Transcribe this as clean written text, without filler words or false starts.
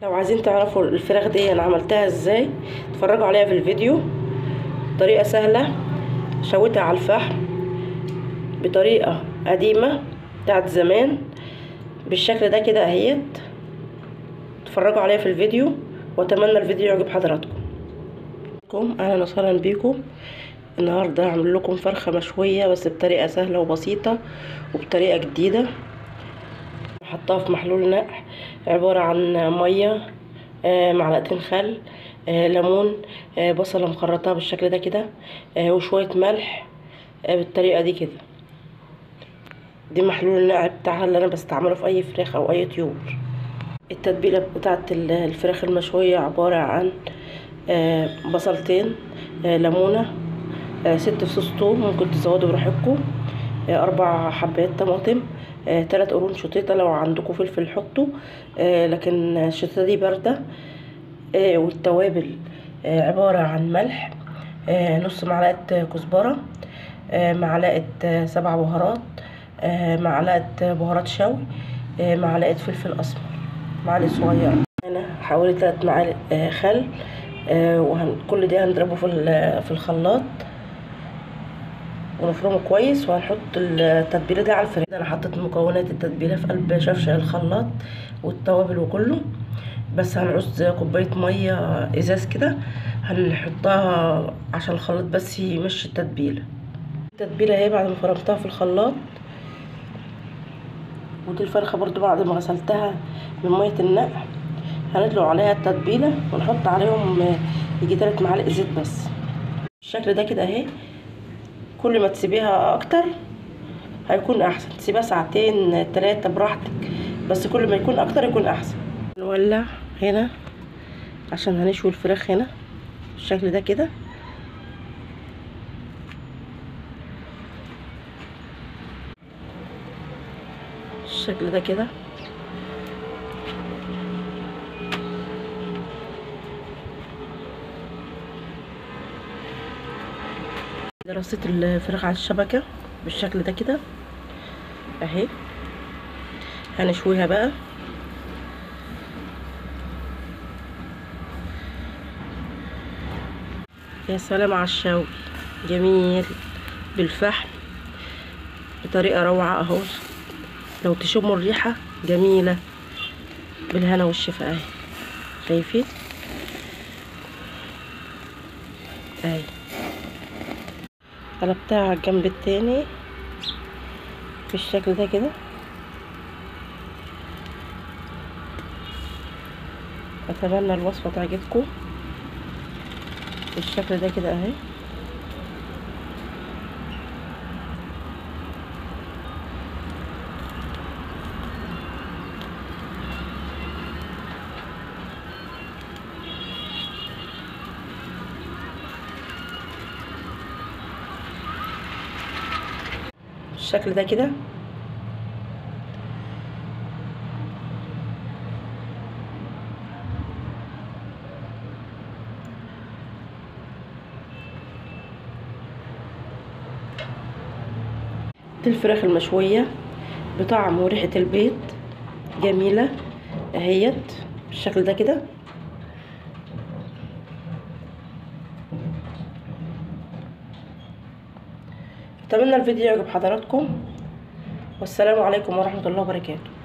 لو عايزين تعرفوا الفراخ دي انا عملتها ازاي اتفرجوا عليها في الفيديو، طريقة سهلة، شويتها على الفحم بطريقة قديمة بتاعت زمان بالشكل ده كده اهيت. اتفرجوا عليها في الفيديو، واتمنى الفيديو يعجب حضراتكم. اهلا وسهلا بيكم. النهارده هعمل لكم فرخة مشوية بس بطريقة سهلة وبسيطة وبطريقة جديدة. حطها في محلول نقع عبارة عن مية، معلقتين خل، ليمون، بصله مخرطه بالشكل ده كده، وشوية ملح بالطريقة دي كده. دي محلول النقع بتاعها اللي انا بستعمله في اي فراخ او اي طيور. التتبيله بتاعه الفراخ المشويه عبارة عن بصلتين، ليمونه، 6 فصوص ثوم ممكن تزودوا براحتكم، 4 حبات طماطم، 3 قرون شطيطه لو عندكم فلفل حطوا، لكن الشطيطه دي باردة. والتوابل عبارة عن ملح، نص معلقه كزبره، معلقه 7 بهارات، معلقه بهارات شوي، معلقه فلفل اسمر، معلقه صغيرة. انا حوالي 3 معالق خل، وكل ده هنضربه في الخلاط ونفرمه كويس، وهنحط التتبيله دي على الفراخ. انا حطيت مكونات التتبيله في قلب شفشق الخلاط والتوابل وكله، بس هنعوز كوباية مية ازاز كده هنحطها عشان الخلاط بس يمشي التتبيله. التتبيله اهي بعد ما فرمتها في الخلاط. ودي الفرخه برضو بعد ما غسلتها من مية النقع هندلق عليها التتبيله ونحط عليهم يجي 3 معالق زيت بس بالشكل ده كده اهي. كل ما تسيبيها اكتر هيكون احسن، تسيبيها 2 3 ساعات براحتك، بس كل ما يكون اكتر يكون احسن. نولع هنا عشان هنشوي الفراخ هنا بالشكل ده كده. بالشكل ده كده. رصيت الفراخ على الشبكة بالشكل ده كده اهي، هنشويها بقى. يا سلام على الشوي، جميل بالفحم بطريقة روعة اهو. لو تشموا الريحة جميلة، بالهنا والشفا اهي، شايفين اهي. قلبتها على الجنب التاني بالشكل ده كده. اتمنى الوصفة تعجبكم بالشكل ده كده اهي. بالشكل ده كده. دي الفراخ المشوية بطعم وريحة البيت جميلة اهيت بالشكل ده كده. اتمنى الفيديو يعجب حضراتكم، والسلام عليكم ورحمة الله وبركاته.